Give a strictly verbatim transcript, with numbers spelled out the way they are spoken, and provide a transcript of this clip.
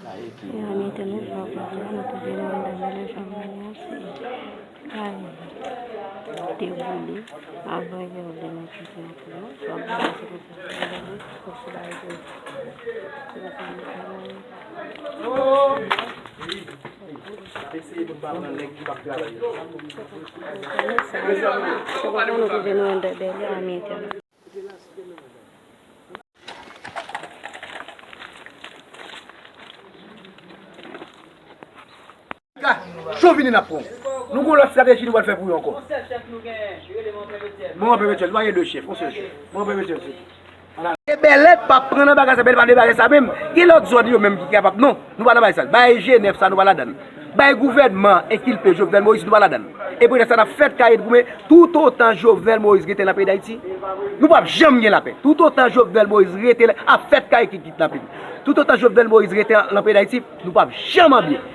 E an etènèl, jodi a, nou twouve nou anndan bèl jan mwen an, se kay te boule, avan yè ou lè nou kite anpil, sa boule, se konsa, se konsa, se konsa, se konsa nou twouve nou anndan bèl an etènèl. Ka, cho vini n ap pran w. Nou gon lòt estrateji nou pral fè pou yo ankò. Manman Pèpetyèl, nou pa gen de chèf, yon sèl chèf. Manman Pèpetyèl, se. E Bèlè p ap pran nan bagay sa, Bèlè pa de bagay sa menm. Gen lòt zòn yo menm ki kapab, non, nou pa nan bagay sa. Bagay G nèf sa, nou pa ladan l. Bagay gouvènman enkilpe Jovenel Moïse, nou pa ladan l. E poutèt sa n ap fèt kaye goumen, toutotan Jovenel Moïse rete nan peyi Dayiti, nou p ap janm gen lapè. Toutotan Jovenel Moïse rete la, ap fèt kaye kikit nan peyi. Toutotan Jovenel Moïse rete nan peyi Dayiti, nou p ap janm an byen.